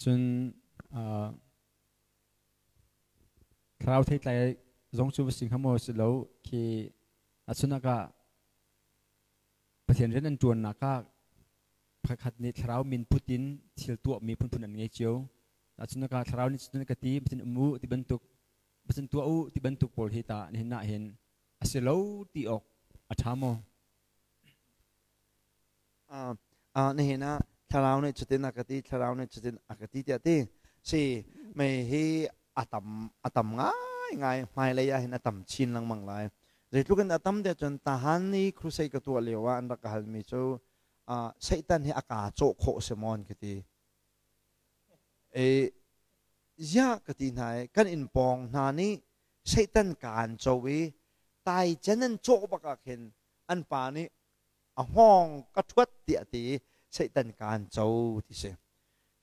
Cun thlarau theitlai zong cu va si hnga maw si lo khi ahcun ah Pathian rian an ṭuannak ah pakhat nih thlarau min put in thil tuahmi phunphun an ngei cio. Ahcun ah thlarau nih cun ka ti Pathian um u ti bantuk Pathian tuah u ti bantuk pawl hi ta nihin ah hin a si lo ti awk a ṭha maw? Nihin ah thlarau nih cutin a ka ti, thlarau nih cutin a ka ti tiah ti. Si, mei hi a tam a tam ngaingai, hmailei ah hin a tam chin lengmang lai. Zeitluk in a tam tiah cun tahan i crusade ka tuah lio ah an rak ka halmi cu Satan hi a kaa cawh khawh si maw an ka ti. E, ziah ka ti hna i kan inn pawng hna nih Satan kaan co i tai cen an cawh bak ah khin an pa nih a hngawng ka ṭhuat tiah a ti i Satan kaan co ti si.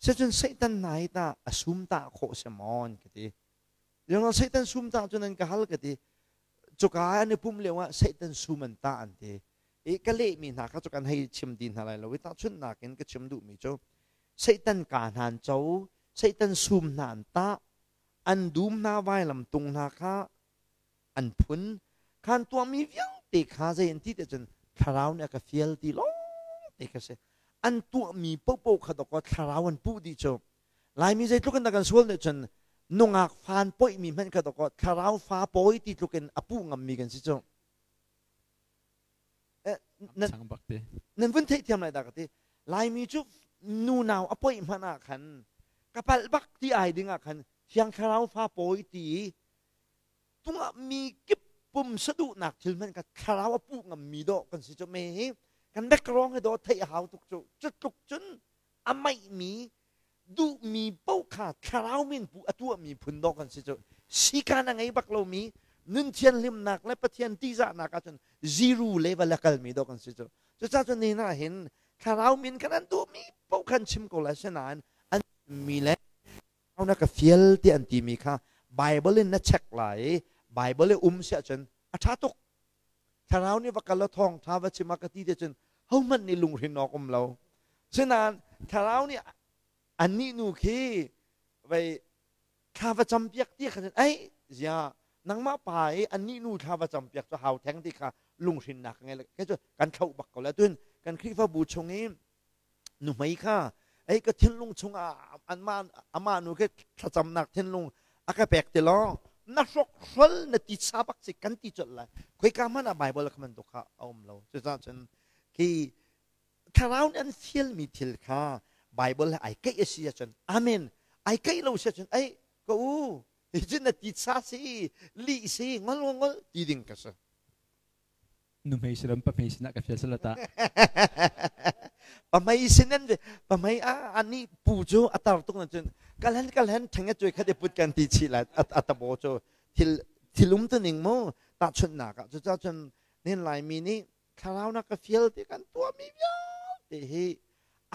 Sicun Satan hna hi tah a sum tah khawh si maw an ka ti. Yong Satan sum tah cun an ka hal ka ti. Cuka an i pumh lio ah Satan sum an tah an ti. I ka lehmi hna kha cu kan hei chim ti hna lai lo i tahchunhnak in ka chim duhmi cu Satan ka hna an co, Satan sum hna an tah, an dum hna vailam tung hna kha an phun khan tuahmi vialte kha zei an ti te cun thlarau nih a ka fial ti lawng te kha si. An tuahmi paohpaoh kha dawkaw thlarau an puh dih cu. Laimi zeitluk in dah kan sual nih cun nungak fan poihmi hmanh kha dawkaw thlarau fa pawi ti tluk in a puh ngammi kan si cu. Nan vun theihthiam lai dah ka ti. Laimi cu nunau a poih hmanh ah khan ka palh bak ti ai ding ah khan Thiang Thlarau fa pawi ti tungah mi kip pum saduhnak thil hmanh kha thlarau a puh ngammi dawh kan si cu. Me hi kan background hi dawh theih a hau tuk cu. Cu tluk cun a maihmi duhmi paoh kha thlarau min pu a tuahmi phun dawh kan si cu. Sikan a ngei bak lomi, nun thianhlimnak le Pathian tihzahnak ahcun zero level a kalmi dawh kan si cu. Cucaah cun ni hna hin thlarau min kan an duhmi paoh khan chim ko lai, sinain an mi le na ka fial ti an timi kha Bible in na check lai i Bible i um si ahcun a ṭha tuk. Thlarau nih va kal law thawngṭha va chim a ka ti te cun hohmanh nih lunghren awk um lo. Sinain thlarau nih annih nu khi vei thla va campiak ti kha cun ei zia nangmah pa i annih nu thla va campiak cu hau theng ti kha lunghrinnak ka ngei le kei cu kan thloh bak ko le tun kan Khrihfabu chung i nuhmei kha ei ka thinlung chungah anmah amah nu khi thlacamnak thinlung a ka pek ti law na hrokhrol na ti sa bak si kan ti colh lai. Khoika hmanh ah Bible kha bantuk kha a um lo. Cucaah cun khi thlarau nih an fialmi thil kha Bible he ai keih a si ahcun amen, ai keih lo si ahcun ei ka u hi cu na ti sa si lih si ngol ngol ti ding ka si. Nuhmei silam pahmei sinah ka fial sala ta. Pahmei sinan pahmei a ani pu cu a tar tuk na cun kalhan kalhan thenge cuai khat i put kan ti chi lai atabo cu thil thilum tu ning mu tahchunhnak ah. Cucaah cun nin Laimi nih thlarau na ka fial ti kan tuahmi vialte hi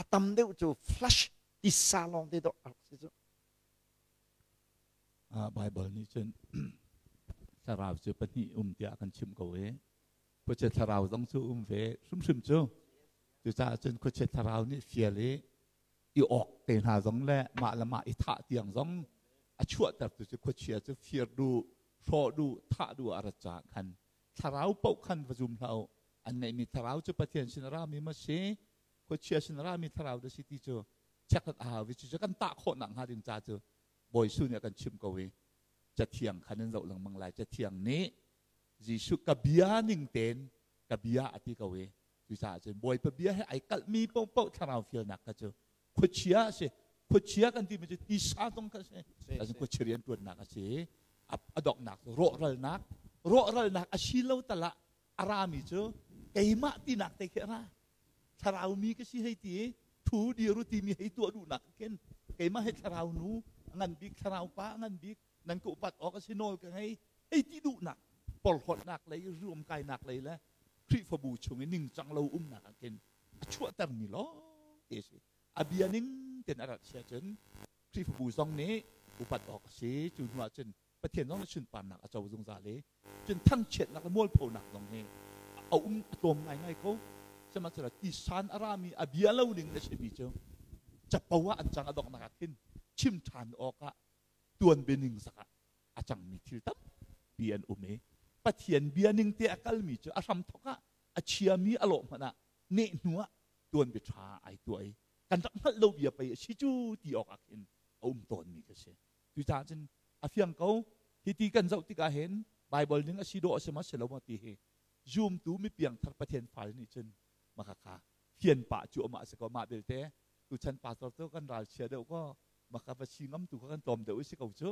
a tam deuh cu flash tisa lawng te dawh a rak si cu. Bible nih cun thlarau cu pahnih um tiah kan chim ko i khuachia thlarau zong cu um ve hrimhrim cu. Cucaah cun khuachia thlarau nih fial i i awk te hna zong le mah le mah i thah tiang zong a chuahtertu cu khuachia cu fir duh, hrawh duh, thah duh a rat caah khan thlarau paoh khan va zum hlah u. An ngeihmi thlarau cu Pathian sin a rami maw si, khuachia sin a rami thlarau dah si ti cu chekhlat a hau i cucu kan tah khawh nak hnga ding ca cu Bawi Jesuh nih a kan chimh ko i Cathiang khan in zoh lengmang lai. Cathiang nih Jesuh ka bia ning tein ka bia a ti ko i cucaah cun Bawipa bia he ai kalhmi paohpaoh thlarau fialnak kha cu khuachia a si. Khuachia kan timi cu tisa zong kha a si. Cun khuachia rianṭuannak a si. A donghnak cu rawhralnak. Rawhralnak a si lo tal ah a rami cu keimah tinak te khi a ra. Thlarau mi ka si hei ti i thu dir u timi hei tuah duhnak khin keimah he thlarau nu a ngan bik, thlarau pa a ngan bik, nan ka upat awk a si, nawl ka ngei hei ti duhnak, porhlawtnak lei, ruamkainak lei le Khrihfabu chung i ningcang lo umnak ah khin a chuahtermi lawng te si. A bia ning ten a rat sia cun Khrihfabu zong nih upat awk a si. Cu hnu ah cun Pathian zong nih sunparnak a co zungzal i cun thangchiatnak le mualphonak zong hi a um a tlawm ngaingai ko. Sihmanhsehlaw tisan a rami, a bia lo ding a simi cu capo ah an cang a donghnak ah khin. Chim ṭhan awkah tuanbia ning zakah a cangmi thil tampi an um i Pathian bia ning te a kalmi cu a hramthawk ah a chiami a lawh hmanh ah neh hnu ah tuanbia ṭha ai tuah i kan rak hngalh lo bia pei a si cu ti awk ah khin a um tawnmi ka si. Cucaah cun a fiang ko. Hiti kan zoh tikah hin Bible ning a si dawh a si ma si lo ma ti hi zumtu mi piangthar Pathian fale nih cun maka kha fian pah cu amah si ko. Mah belte tuchan pastor cu kan ral chia deuh ko, maka va si ngam tu kha kan tlawm deuh i si ko cu.